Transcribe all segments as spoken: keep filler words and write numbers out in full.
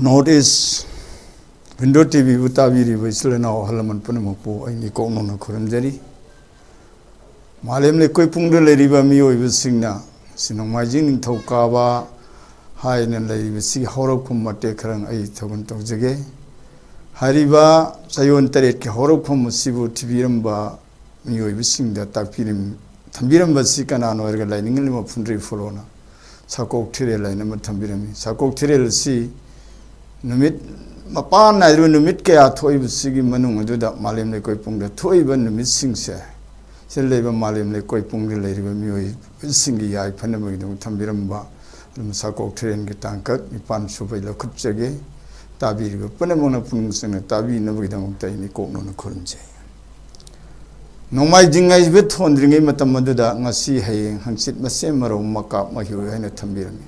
North East Window T Vꯕꯨ ꯇꯥꯕꯤꯔꯤꯕ ꯏꯆꯤꯜ ꯏꯅꯥꯎ ꯑꯍꯜ ꯂꯃꯟ ꯄꯨꯝꯅꯃꯛꯄꯨ ꯑꯩꯒꯤ ꯀꯣꯛꯅꯧꯅ ꯈꯨꯔꯨꯝꯖꯔꯤ꯫ ꯃꯥꯂꯦꯝ ꯂꯩꯀꯣꯏ ꯄꯨꯡꯗ ꯂꯩꯔꯤꯕ ꯃꯤꯑꯣꯏꯕꯁꯤꯡꯅ ꯉꯁꯤ ꯅꯣꯡꯃꯥꯏꯖꯤꯡ ꯅꯤꯡꯊꯧꯀꯥꯕ ꯍꯥꯏꯅ ꯂꯩꯔꯤꯕꯁꯤꯒꯤ ꯍꯧꯔꯛꯐꯝ ꯃꯇꯦꯛ ꯈꯔ ꯑꯩ ꯊꯧꯒꯜ ꯇꯧꯖꯒꯦ꯫ ꯍꯥꯏꯔꯤꯕ ꯆꯌꯣꯜ ꯇꯔꯦꯠꯀꯤ ꯍꯧꯔꯛꯐꯝ ꯑꯁꯤꯕꯨ ꯊꯤꯕꯤꯔꯝꯕ ꯃꯤꯑꯣꯏꯕꯁꯤꯡꯗ ꯇꯥꯛꯄꯤꯔꯝ-, ꯊꯝꯕꯤꯔꯝꯕꯁꯤ ꯀꯅꯥꯅꯣ ꯍꯥꯏꯔꯒ ꯂꯥꯏꯅꯤꯡꯂꯤꯕ ꯐꯨꯟꯗ꯭ꯔꯩ ꯐꯣꯂꯣꯅ ꯁꯥꯀꯣꯛ ꯊꯤꯔꯦꯜ ꯍꯥꯏꯅ ꯑꯃ ꯊꯝꯕꯤꯔꯝꯃꯤ꯫ ꯁꯥꯀꯣꯛ ꯊꯤꯔꯦꯜ ꯑꯁꯤ ꯅꯨꯃꯤꯠ ꯃꯄꯥꯟ ꯅꯥꯏꯗꯕ ꯅꯨꯃꯤꯠ ꯀꯌꯥ ꯊꯣꯛꯏꯕꯁꯤꯒꯤ ꯃꯅꯨꯡ ꯑꯗꯨꯗ ꯃꯥꯂꯦꯝ ꯂꯩꯀꯣꯏ ꯄꯨꯡꯗ ꯊꯣꯛꯏꯕ ꯅꯨꯃꯤꯠꯁꯤꯡꯁꯦ, ꯁꯤꯗ ꯂꯩꯕ ꯃꯥꯂꯦꯝ ꯂꯩꯀꯣꯏ ꯄꯨꯡꯗ ꯂꯩꯔꯤꯕ ꯃꯤꯑꯣꯏꯕꯁꯤꯡꯒꯤ ꯌꯥꯏꯐꯅꯕꯒꯤꯗꯃꯛ ꯊꯝꯕꯤꯔꯝꯕ ꯑꯗꯨꯝ ꯁꯥꯀꯣꯛ ꯊꯤꯔꯦꯜꯒꯤ ꯇꯥꯡꯀꯛ ꯅꯤꯄꯥꯟ ꯁꯨꯕ ꯂꯧꯈꯠꯆꯒꯦ꯫ ꯇꯥꯕꯤꯔꯤꯕ ꯄꯨꯝꯅꯃꯛꯅ ꯄꯨꯛꯅꯤꯡ ꯆꯪꯅ ꯇꯥꯕꯤꯅꯕꯒꯤꯗꯃꯛꯇ ꯑꯩꯅ ꯀꯣꯛꯅꯧꯅ ꯈꯨꯔꯨꯝꯖꯩ꯫ ꯅꯣꯡꯃꯥꯏꯖꯤꯡ ꯍꯥꯏꯕ ꯊꯣꯟꯗ꯭ꯔꯤꯉꯩ ꯃꯇꯝ ꯑꯗꯨꯗ ꯉꯁꯤ, ꯍꯌꯦꯡ, ꯍꯪꯆꯤꯠ ꯃꯁꯦꯝ ꯃꯔꯧ ꯃꯀꯥꯞ ꯃꯍꯤ ꯑꯣꯏ ꯍꯥꯏꯅ ꯊꯝꯕꯤꯔꯝꯃꯤ꯫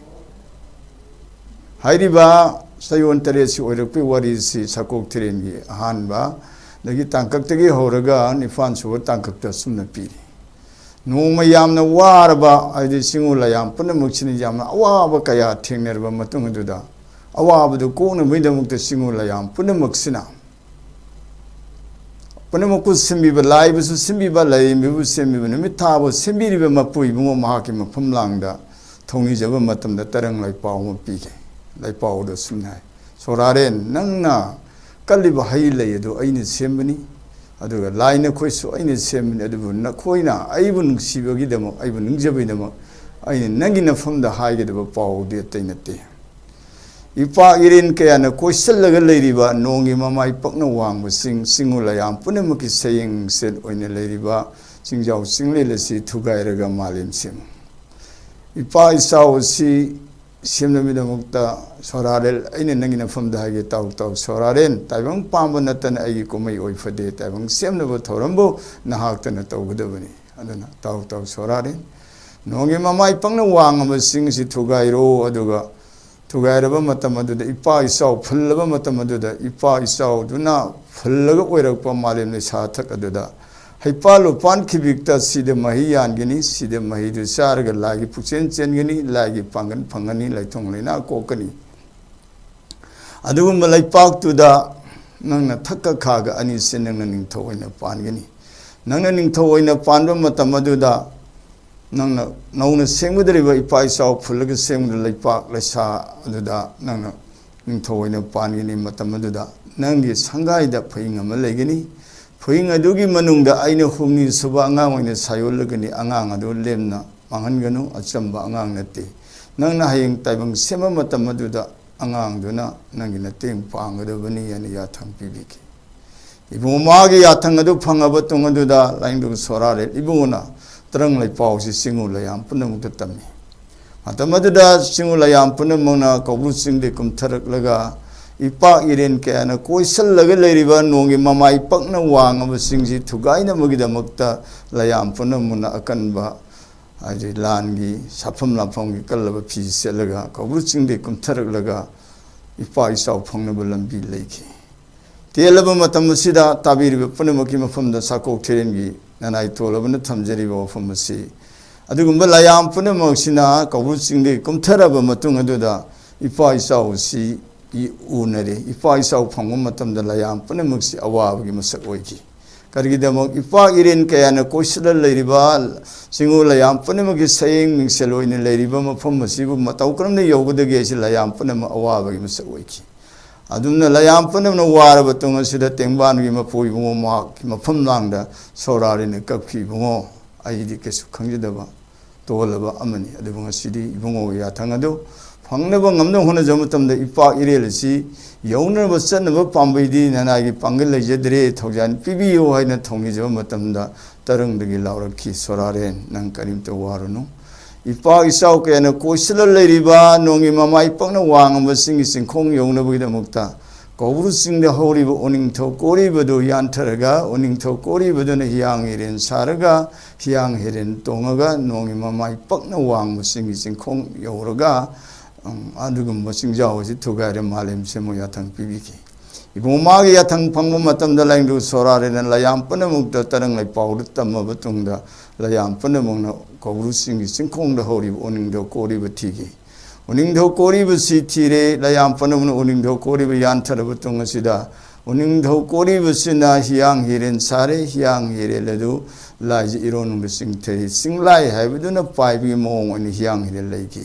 ꯍꯥꯏꯔꯤꯕ ꯆꯌꯣꯜ ꯇꯔꯦꯠꯁꯤ ꯑꯣꯏꯔꯛꯄꯒꯤ ꯋꯥꯔꯤꯁꯤ ꯁꯥꯀꯣꯛ ꯊꯤꯔꯦꯜꯒꯤ ꯑꯍꯥꯟꯕ ꯑꯗꯒꯤ ꯇꯥꯡꯀꯛꯇꯒꯤ ꯍꯧꯔꯒ ꯅꯤꯄꯥꯟ ꯁꯨꯕ ꯇꯥꯡꯀꯛꯇ ꯑꯁꯨꯝꯅ ꯄꯤꯔꯤ꯫ ꯅꯣꯡꯃ ꯌꯥꯝꯅ ꯋꯥꯔꯕ, ꯍꯥꯏꯗꯤ ꯆꯤꯡꯉꯨ ꯂꯥꯏꯌꯥꯝ ꯄꯨꯝꯅꯃꯛꯁꯤꯅ ꯌꯥꯝꯅ ꯑꯋꯥꯕ ꯀꯌꯥ ꯊꯦꯡꯅꯔꯕ ꯃꯇꯨꯡ ꯑꯗꯨꯗ, ꯑꯋꯥꯕꯗꯨ ꯀꯣꯛꯅꯕꯒꯤꯗꯃꯛꯇ ꯆꯤꯡꯉꯨ ꯂꯥꯏꯌꯥꯝ ꯄꯨꯝꯅꯃꯛꯁꯤꯅ, ꯄꯨꯝꯅꯃꯛꯄꯨ ꯁꯦꯝꯕꯤꯕ, ꯂꯥꯏꯕꯨꯁꯨ ꯁꯦꯝꯕꯤꯕ, ꯂꯥꯏꯔꯦꯝꯕꯤꯕꯨ ꯁꯦꯝꯕꯤꯕ, ꯅꯨꯃꯤꯠ ꯊꯥꯕꯨ ꯁꯦꯝꯕꯤꯔꯤꯕ ꯃꯄꯨ ꯏꯕꯨꯡꯉꯣ ꯃꯍꯥꯛꯀꯤ ꯃꯐꯝ ꯂꯥꯡꯗ ꯊꯧꯅꯤꯖꯕ ꯃꯇꯝꯗ ꯇꯔꯪ ꯂꯥꯏꯄꯥꯎ ꯑꯃ ꯄꯤꯈꯤ꯫ ꯂꯥꯏꯄꯥꯎꯗ ꯑꯁꯨꯝꯅ ꯍꯥꯏ, "ꯁꯣꯔꯥꯔꯦꯟ, ꯅꯪꯅ ꯀꯜꯂꯤꯕ ꯍꯩ ꯂꯩ ꯑꯗꯨ ꯑꯩꯅ ꯁꯦꯝꯕꯅꯤ, ꯑꯗꯨꯒ ꯂꯥꯏ ꯅꯈꯣꯏꯁꯨ ꯑꯩꯅ ꯁꯦꯝꯕꯅꯤ, ꯑꯗꯨꯕꯨ ꯅꯈꯣꯏꯅ ꯑꯩꯕꯨ ꯅꯨꯡꯁꯤꯕꯒꯤꯗꯃꯛ, ꯑꯩꯕꯨ ꯅꯤꯡꯖꯕꯒꯤꯗꯃꯛ ꯑꯩꯅ ꯅꯪꯒꯤ ꯅꯐꯝꯗ ꯍꯥꯏꯒꯗꯕ ꯄꯥꯎꯗꯤ ꯑꯇꯩ ꯅꯠꯇꯦ꯫ ꯏꯄꯥꯛ ꯏꯔꯦꯟ ꯀꯌꯥꯅ ꯀꯣꯏꯁꯤꯜꯂꯒ ꯂꯩꯔꯤꯕ ꯅꯣꯡꯒꯤ ꯃꯃꯥꯏ ꯄꯛꯅ ꯋꯥꯡꯕꯁꯤꯡ, ꯆꯤꯡꯉꯨ ꯂꯥꯏꯌꯥꯝ ꯄꯨꯝꯅꯃꯛꯀꯤ ꯁꯌꯦꯡꯁꯦꯠ ꯑꯣꯏꯅ ꯂꯩꯔꯤꯕ ꯆꯤꯡꯖꯥꯎ ꯆꯤꯡꯂꯦꯟ ꯑꯁꯤ ꯊꯨꯒꯥꯏꯔꯒ ꯃꯥꯂꯦꯝ ꯁꯦꯝꯃꯨ꯫ ꯏꯄꯥ ꯏꯆꯥꯎ ꯑꯁꯤ ꯁꯦꯝꯅꯕꯒꯤꯗꯃꯛꯇ ꯁꯣꯔꯥꯔꯦꯜ ꯑꯩꯅ ꯅꯪꯒꯤ ꯅꯐꯝꯗ ꯍꯥꯏꯒꯦ, ꯇꯥꯎ ꯇꯥꯎ ꯁꯣꯔꯥꯔꯦꯟ, ꯇꯥꯏꯕꯪ ꯄꯥꯝꯕ ꯅꯠꯇꯅ ꯑꯩꯒꯤ ꯀꯨꯝꯍꯩ ꯑꯣꯏ ꯐꯗꯦ, ꯇꯥꯏꯕꯪ ꯁꯦꯝꯅꯕ ꯊꯧꯔꯝꯕꯨ ꯅꯍꯥꯛꯇꯅ ꯇꯧꯒꯗꯕꯅꯤ꯫ ꯑꯗꯨꯅ ꯇꯥꯎ ꯇꯥꯎ ꯁꯣꯔꯥꯔꯦꯟ, ꯅꯣꯡꯒꯤ ꯃꯃꯥꯏ ꯄꯛꯅ ꯋꯥꯡꯉꯕ ꯆꯤꯡ ꯑꯁꯤ ꯊꯨꯒꯥꯏꯔꯣ, ꯑꯗꯨꯒ ꯊꯨꯒꯥꯏꯔꯕ ꯃꯇꯝ ꯑꯗꯨꯗ ꯏꯄꯥ ꯏꯆꯥꯎ ꯐꯨꯜꯂꯕ ꯃꯇꯝ ꯑꯗꯨꯗ ꯏꯄꯥ ꯏꯆꯥꯎꯗꯨꯅ ꯐꯨꯜꯂꯒ ꯑꯣꯏꯔꯛꯄ ꯃꯥꯂꯦꯝ ꯂꯩꯁꯥ ꯊꯛ ꯑꯗꯨꯗ ꯍꯩꯄꯥꯜ ꯂꯨꯄꯥꯟ ꯈꯤꯕꯤꯛꯇ ꯁꯤꯗ ꯃꯍꯩ ꯌꯥꯟꯒꯅꯤ, ꯁꯤꯗ ꯃꯍꯩꯗꯨ ꯆꯥꯔꯒ ꯂꯥꯏꯒꯤ ꯄꯨꯛꯆꯦꯟ ꯆꯦꯟꯒꯅꯤ, ꯂꯥꯏꯒꯤ ꯄꯥꯡꯒꯜ ꯐꯪꯒꯅꯤ, ꯂꯥꯏꯊꯣꯡ ꯂꯩꯅꯥ ꯀꯣꯛꯀꯅꯤ꯫ ꯑꯗꯨꯒꯨꯝꯕ ꯂꯩꯄꯥꯛꯇꯨꯗ ꯅꯪꯅ ꯊꯛꯀ ꯈꯥꯒ ꯑꯅꯤꯁꯦ ꯅꯪꯅ ꯅꯤꯡꯊꯧ ꯑꯣꯏꯅ ꯄꯥꯟꯒꯅꯤ꯫ ꯅꯪꯅ ꯅꯤꯡꯊꯧ ꯑꯣꯏꯅ ꯄꯥꯟꯕ ꯃꯇꯝ ꯑꯗꯨꯗ ꯅꯪꯅ ꯅꯧꯅ ꯁꯦꯝꯒꯗꯧꯔꯤꯕ ꯏꯄꯥ ꯏꯆꯥꯎ ꯐꯨꯜꯂꯒ ꯁꯦꯝꯒꯗꯧꯔꯤꯕ ꯂꯩꯄꯥꯛ ꯂꯩꯁꯥ ꯑꯗꯨꯗ ꯅꯪꯅ ꯅꯤꯡꯊꯧ ꯑꯣꯏꯅ ꯄꯥꯟꯒꯅꯤ꯫ ꯃꯇꯝ ꯑꯗꯨꯗ ꯅꯪꯒꯤ ꯁꯪꯒꯥꯏꯗ ꯐꯌꯦꯡ ꯑꯃ ꯂꯩꯒꯅꯤ꯫ ꯐꯌꯦꯡ ꯑꯗꯨꯒꯤ ꯃꯅꯨꯡꯗ ꯑꯩꯅ ꯍꯨꯝꯅꯤ ꯁꯨꯕ ꯑꯉꯥꯡ ꯑꯣꯏꯅ ꯁꯥꯏꯑꯣꯜꯂꯒꯅꯤ꯫ ꯑꯉꯥꯡ ꯑꯗꯨ ꯂꯦꯝꯅ ꯃꯥꯡꯍꯟꯒꯅꯨ, ꯑꯆꯝꯕ ꯑꯉꯥꯡ ꯅꯠꯇꯦ꯫ ꯅꯪꯅ ꯍꯌꯦꯡ ꯇꯥꯏꯕꯪ ꯁꯦꯝꯕ ꯃꯇꯝ ꯑꯗꯨꯗ ꯑꯉꯥꯡꯗꯨꯅ ꯅꯪꯒꯤ ꯃꯇꯦꯡ ꯄꯥꯡꯒꯗꯕꯅꯤ ꯍꯥꯏꯅ ꯌꯥꯊꯪ ꯄꯤꯕꯤꯈꯤ꯫ ꯏꯕꯨꯡꯉꯣ ꯃꯥꯒꯤ ꯌꯥꯊꯪ ꯑꯗꯨ ꯐꯪꯉꯕ ꯇꯨꯡ ꯑꯗꯨꯗ ꯂꯥꯏꯅꯤꯡꯊꯧ ꯁꯣꯔꯥꯔꯦꯜ ꯏꯕꯨꯡꯉꯣꯅ ꯇꯔꯪ ꯂꯩꯄꯥꯎꯁꯤ ꯆꯤꯡꯉꯨ ꯂꯩꯌꯥꯝ ꯄꯨꯝꯅꯃꯛꯇ ꯇꯝꯃꯤ꯫ ꯃꯇꯝ ꯑꯗꯨꯗ ꯆꯤꯡꯉꯨ ꯂꯩꯌꯥꯝ ꯄꯨꯝꯅꯃꯛꯅ ꯀꯧꯕ꯭ꯔꯨ ꯆꯤꯡꯗꯒꯤ ꯀꯨꯝꯊꯔꯛꯂꯒ ꯏꯄꯥꯛ ꯏꯔꯦꯟ ꯀꯌꯥꯅ ꯀꯣꯏꯁꯤꯜꯂꯒ ꯂꯩꯔꯤꯕ ꯅꯣꯡꯒꯤ ꯃꯃꯥꯏ ꯄꯛꯅ ꯋꯥꯡꯉꯕ ꯆꯤꯡꯁꯤ ꯊꯨꯒꯥꯏꯅꯕꯒꯤꯗꯃꯛꯇ ꯂꯩꯌꯥꯝ ꯄꯨꯝꯅꯃꯛꯅ ꯑꯀꯟꯕ, ꯍꯥꯏꯗꯤ ꯂꯥꯟꯒꯤ ꯁꯥꯐꯝ ꯂꯥꯟꯐꯝꯒꯤ ꯀꯜꯂꯕ ꯐꯤ ꯁꯦꯠꯂꯒ ꯀꯧꯕ꯭ꯔꯨ ꯆꯤꯡꯗꯒꯤ ꯀꯨꯝꯊꯔꯛꯂꯒ ꯏꯄꯥ ꯏꯆꯥꯎ ꯐꯪꯅꯕ ꯂꯝꯕꯤ ꯂꯩꯈꯤ꯫ ꯇꯦꯜꯂꯕ ꯃꯇꯝ ꯑꯁꯤꯗ ꯇꯥꯕꯤꯔꯤꯕ ꯄꯨꯝꯅꯃꯛꯀꯤ ꯃꯐꯝꯗ ꯁꯥꯀꯣꯛ ꯊꯦꯔꯦꯟꯒꯤ ꯅꯅꯥꯏ ꯇꯣꯜꯂꯕꯅ ꯊꯝꯖꯔꯤꯕ ꯋꯥꯐꯝ ꯑꯁꯤ, ꯑꯗꯨꯒꯨꯝꯕ ꯂꯩꯌꯥꯝ ꯄꯨꯝꯅꯃꯛꯁꯤꯅ ꯀꯧꯕ꯭ꯔꯨ ꯆꯤꯡꯗꯒꯤ ꯀꯨꯝꯊꯔꯕ ꯃꯇꯨꯡ ꯑꯗꯨꯗ ꯏꯄꯥ ꯏꯆꯥꯎ ꯑꯁꯤ ꯎꯅꯔꯦ꯫ ꯏꯄꯥ ꯏꯆꯥꯎ ꯐꯪꯕ ꯃꯇꯝꯗ ꯂꯩꯌꯥꯝ ꯄꯨꯝꯅꯃꯛꯁꯤ ꯑꯋꯥꯕꯒꯤ ꯃꯁꯛ ꯑꯣꯏꯈꯤ꯫ ꯀꯔꯤꯒꯤꯗꯃꯛ ꯏꯄꯥꯛ ꯏꯔꯦꯟ ꯀꯌꯥꯅ ꯀꯣꯏꯁꯤꯜꯂ ꯂꯩꯔꯤꯕ ꯆꯤꯡꯉꯨ ꯂꯩꯌꯥꯝ ꯄꯨꯝꯅꯃꯛꯀꯤ ꯁꯌꯦꯡ ꯃꯤꯡꯁꯦꯜ ꯑꯣꯏꯅ ꯂꯩꯔꯤꯕ ꯃꯐꯝ ꯑꯁꯤꯕꯨ ꯃꯇꯧ ꯀꯔꯝꯅ ꯌꯧꯒꯗꯒꯦ ꯍꯥꯏꯁꯤ ꯂꯩꯌꯥꯝ ꯄꯨꯝꯅꯃꯛ ꯑꯋꯥꯕꯒꯤ ꯃꯁꯛ ꯑꯣꯏꯈꯤ꯫ ꯑꯗꯨꯝꯅ ꯂꯩꯌꯥꯝ ꯄꯨꯝꯅꯃꯛꯅ ꯋꯥꯔꯕ ꯇꯨꯡ ꯑꯁꯤꯗ ꯇꯦꯡꯕꯥꯟꯒꯤ ꯃꯄꯨ ꯏꯕꯨꯡꯉꯣ ꯃꯍꯥꯛꯀꯤ ꯃꯐꯝ ꯂꯥꯡꯗ ꯁꯣꯔꯥꯔꯤꯅ ꯀꯞꯈꯤ, "ꯏꯕꯨꯡꯉꯣ, ꯑꯩꯗꯤ ꯀꯩꯁꯨ ꯈꯪꯖꯗꯕ ꯇꯣꯜꯂꯕ ꯑꯃꯅꯤ꯫ ꯑꯗꯨꯕꯨ ꯉꯁꯤꯗꯤ ꯏꯕꯨꯡꯉꯣꯒꯤ ꯌꯥꯊꯪ ꯑꯗꯨ ꯐꯪꯅꯕ ꯉꯝꯅꯕ ꯍꯣꯠꯅꯖꯕ ꯃꯇꯝꯗ ꯏꯄꯥꯛ ꯏꯔꯦꯜ ꯑꯁꯤ ꯌꯧꯅꯅꯕ ꯆꯠꯅꯕ ꯄꯥꯝꯕꯩꯗꯤ ꯅꯅꯥꯏꯒꯤ ꯄꯥꯡꯒꯜ ꯂꯩꯖꯗ꯭ꯔꯦ, ꯊꯧꯖꯥꯜ ꯄꯤꯕꯤꯌꯨ" ꯍꯥꯏꯅ ꯊꯧꯅꯤꯖꯕ ꯃꯇꯝꯗ ꯇꯔꯪꯗꯒꯤ ꯂꯥꯎꯔꯛꯈꯤ, "ꯁꯣꯔꯥꯔꯦꯟ, ꯅꯪ ꯀꯔꯤꯝꯇ ꯋꯥꯔꯨꯅꯨ꯫ ꯏꯄꯥꯛ ꯏꯆꯥꯎ ꯀꯌꯥꯅ ꯀꯣꯏꯁꯤꯜꯂ ꯂꯩꯔꯤꯕ ꯅꯣꯡꯒꯤ ꯃꯃꯥꯏ ꯄꯛꯅ ꯋꯥꯡꯉꯕ ꯆꯤꯡꯒꯤ ꯆꯤꯡꯈꯣꯡ ꯌꯧꯅꯕꯒꯤꯗꯃꯛꯇ ꯀꯧꯕ꯭ꯔꯨ ꯆꯤꯡꯗ ꯍꯧꯔꯤꯕ ꯎꯅꯤꯡꯊꯧ ꯀꯣꯔꯤꯕꯗꯨ ꯌꯥꯟꯊꯔꯒ, ꯎꯅꯤꯡꯊꯧ ꯀꯣꯔꯤꯕꯗꯨꯅ ꯍꯤꯌꯥꯡ ꯍꯤꯔꯦꯟ ꯁꯥꯔꯒ, ꯍꯤꯌꯥꯡ ꯍꯤꯔꯦꯟ ꯇꯣꯡꯉꯒ ꯅꯣꯡꯒꯤ ꯃꯃꯥꯏ ꯄꯛꯅ ꯋꯥꯡꯕ ꯆꯤꯡꯒꯤ ꯆꯤꯡꯈꯣꯡ ꯌꯧꯔꯒ, ꯎꯝ, ꯑꯗꯨꯒꯨꯝꯕ ꯆꯤꯡꯖꯥꯎ ꯑꯁꯤ ꯊꯨꯒꯥꯏꯔꯦ꯫ ꯃꯥꯂꯦꯝ ꯁꯦꯝꯕ ꯌꯥꯊꯪ ꯄꯤꯕꯤꯈꯤ꯫ ꯏꯕꯨꯡ ꯃꯥꯒꯤ ꯌꯥꯊꯪ ꯐꯪꯕ ꯃꯇꯝꯗ ꯂꯥꯏꯅꯤꯡꯊꯧ ꯁꯣꯔꯥꯔꯦꯟꯅ ꯂꯩꯌꯥꯝ ꯄꯨꯝꯅꯃꯛꯇ ꯇꯔꯪ ꯂꯩꯄꯥꯎꯗ ꯇꯝꯃꯕ ꯇꯨꯡꯗ ꯂꯩꯌꯥꯝ ꯄꯨꯝꯅꯃꯛꯅ ꯀꯧꯕ꯭ꯔꯨ ꯆꯤꯡꯒꯤ ꯆꯤꯡꯈꯣꯡꯗ ꯍꯧꯔꯤꯕ ꯎꯅꯤꯡꯊꯧ ꯀꯣꯔꯤꯕ ꯊꯤꯈꯤ꯫ ꯎꯅꯤꯡꯊꯧ ꯀꯣꯔꯤꯕꯁꯤ ꯊꯤꯔꯦ꯫ ꯂꯩꯌꯥꯝ ꯄꯨꯝꯅꯃꯛꯅ ꯎꯅꯤꯡꯊꯧ ꯀꯣꯔꯤꯕ ꯌꯥꯟꯊꯔꯕ ꯇꯨꯡ ꯑꯁꯤꯗ, ꯎꯅꯤꯡꯊꯧ ꯀꯣꯔꯤꯕꯁꯤꯅ ꯍꯤꯌꯥꯡ ꯍꯤꯔꯦꯟ ꯁꯥꯔꯦ꯫ ꯍꯤꯌꯥꯡ ꯍꯤꯔꯦꯟ ꯑꯗꯨ ꯂꯥꯏꯖ ꯏꯔꯣꯟꯅꯨꯡꯗ ꯆꯤꯡꯊꯩ꯫ ꯆꯤꯡꯂꯥꯏ ꯍꯥꯏꯕꯗꯨꯅ ꯄꯥꯏꯕꯒꯤ ꯃꯑꯣꯡ ꯑꯣꯏꯅ ꯍꯤꯌꯥꯡ ꯍꯤꯔꯦꯟ ꯂꯩꯈꯤ꯫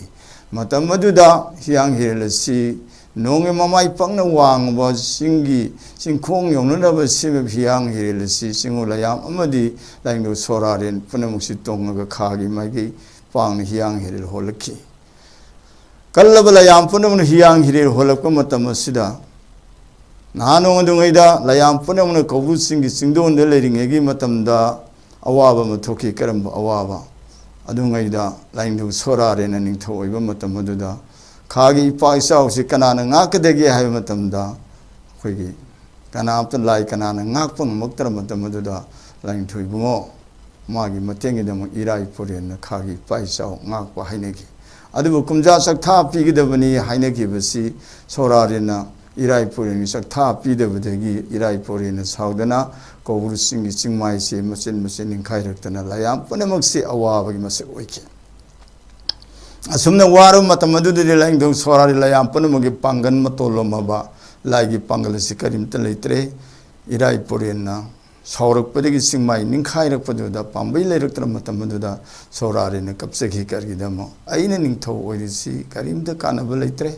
ꯃꯇꯝ ꯑꯗꯨꯗ ꯍꯤꯌꯥꯡ ꯍꯤꯔꯦꯟ ꯑꯁꯤ ꯅꯣꯡꯒꯤ ꯃꯃꯥꯏ ꯄꯥꯛꯅ ꯋꯥꯡꯕ ꯆꯤꯡꯒꯤ ꯆꯤꯡꯈꯣꯡ ꯌꯧꯅꯅꯕ ꯁꯦꯝꯂꯤꯕ ꯍꯤꯌꯥꯡ ꯍꯤꯔꯦꯟ ꯑꯁꯤ ꯆꯤꯡꯉꯨ ꯂꯩꯌꯥꯝ ꯑꯃꯗꯤ ꯂꯥꯏꯅꯤꯡꯊꯧ ꯁꯣꯔꯥꯔꯦꯟ ꯄꯨꯝꯅꯃꯛꯁꯤ ꯇꯣꯡꯉꯒ ꯈꯥꯒꯤ ꯃꯥꯏꯀꯩ ꯄꯥꯡꯅ ꯍꯤꯌꯥꯡ ꯍꯤꯔꯦꯟ ꯍꯣꯜꯂꯛꯈꯤ꯫ ꯀꯜꯂꯕ ꯂꯩꯌꯥꯝ ꯄꯨꯝꯅꯃꯛꯅ ꯍꯤꯌꯥꯡ ꯍꯤꯔꯦꯟ ꯍꯣꯜꯂꯛꯄ ꯃꯇꯝ ꯑꯁꯤꯗ, ꯅꯍꯥꯟ ꯅꯣꯡ ꯑꯗꯨꯉꯩꯗ ꯂꯩꯌꯥꯝ ꯄꯨꯝꯅꯃꯛꯅ ꯀꯧꯕ꯭ꯔꯨ ꯆꯤꯡꯒꯤ ꯆꯤꯡꯗꯣꯟꯗ ꯂꯩꯔꯤꯉꯩꯒꯤ ꯃꯇꯝꯗ ꯑꯋꯥꯕ ꯑꯃ ꯊꯣꯛꯈꯤ꯫ ꯀꯔꯝꯕ ꯑꯋꯥꯕ? ꯑꯗꯨꯉꯩꯗ ꯂꯥꯏꯅꯤꯡꯊꯧ ꯁꯣꯔꯥꯔꯦꯟꯅ ꯅꯤꯡꯊꯧ ꯑꯣꯏꯕ ꯃꯇꯝ ꯑꯗꯨꯗ ꯈꯥꯒꯤ ꯏꯄꯥ ꯏꯆꯥꯎꯁꯤ ꯀꯅꯥꯅ ꯉꯥꯛꯀꯗꯒꯦ ꯍꯥꯏꯕ ꯃꯇꯝꯗ, ꯑꯩꯈꯣꯏꯒꯤ ꯀꯅꯥꯝꯇ ꯂꯥꯏ ꯀꯅꯥꯅ ꯉꯥꯛꯄ ꯉꯝꯃꯛꯇ꯭ꯔꯕ ꯃꯇꯝ ꯑꯗꯨꯗ, ꯂꯥꯏꯅꯤꯡꯊꯧ ꯏꯕꯨꯡꯉꯣ, ꯃꯥꯒꯤ ꯃꯇꯦꯡꯒꯤꯗꯃꯛ ꯏꯔꯥꯏ ꯄꯣꯔꯦꯟꯅ ꯈꯥꯒꯤ ꯏꯄꯥ ꯏꯆꯥꯎ ꯉꯥꯛꯄ ꯍꯥꯏꯅꯈꯤ꯫ ꯑꯗꯨꯕꯨ ꯀꯨꯝꯖꯥ ꯆꯥꯛꯊꯥ ꯄꯤꯒꯗꯕꯅꯤ ꯍꯥꯏꯅꯈꯤꯕꯁꯤ ꯁꯣꯔꯥꯔꯦꯟꯅ ꯏꯔꯥꯏ ꯄꯣꯔꯦꯟꯒꯤ ꯆꯥꯛꯊꯥ ꯄꯤꯗꯕꯗꯒꯤ ꯏꯔꯥꯏ ꯄꯣꯔꯦꯟꯅ ꯁꯥꯎꯗꯅ ꯀꯧꯕ꯭ꯔꯨ ꯆꯤꯡꯒꯤ ꯆꯤꯡꯃꯥꯏꯁꯦ ꯃꯆꯤꯟ ꯃꯆꯤꯟ ꯅꯤꯡꯈꯥꯏꯔꯛꯇꯅ ꯂꯩꯌꯥꯝ ꯄꯨꯝꯅꯃꯛꯁꯤ ꯑꯋꯥꯕꯒꯤ ꯃꯁꯛ ꯑꯣꯏꯈꯤ꯫ ꯑꯁꯨꯝꯅ ꯋꯥꯔꯕ ꯃꯇꯝ ꯑꯗꯨꯗꯗꯤ ꯂꯥꯏꯅꯤꯡꯊꯧ ꯁꯣꯔꯥꯔꯦꯟ ꯂꯩꯌꯥꯝ ꯄꯨꯝꯅꯃꯛꯀꯤ ꯄꯥꯡꯒꯜ ꯃꯇꯣꯜꯂꯝꯃꯕ ꯂꯥꯏꯒꯤ ꯄꯥꯡꯒꯜ ꯑꯁꯤ ꯀꯔꯤꯝꯇ ꯂꯩꯇ꯭ꯔꯦ꯫ ꯏꯔꯥꯏ ꯄꯣꯔꯦꯟꯅ ꯁꯥꯎꯔꯛꯄꯗꯒꯤ ꯆꯤꯡꯃꯥꯏ ꯅꯤꯡꯈꯥꯏꯔꯛꯄꯗꯨꯗ ꯄꯥꯝꯕꯩ ꯂꯩꯔꯛꯇ꯭ꯔꯕ ꯃꯇꯝ ꯑꯗꯨꯗ ꯁꯣꯔꯥꯔꯦꯟꯅ ꯀꯞꯆꯈꯤ꯫ ꯀꯔꯤꯒꯤꯗꯃꯛ? ꯑꯩꯅ ꯅꯤꯡꯊꯧ ꯑꯣꯏꯔꯤꯁꯤ ꯀꯔꯤꯝꯇ ꯀꯥꯟꯅꯕ ꯂꯩꯇ꯭ꯔꯦ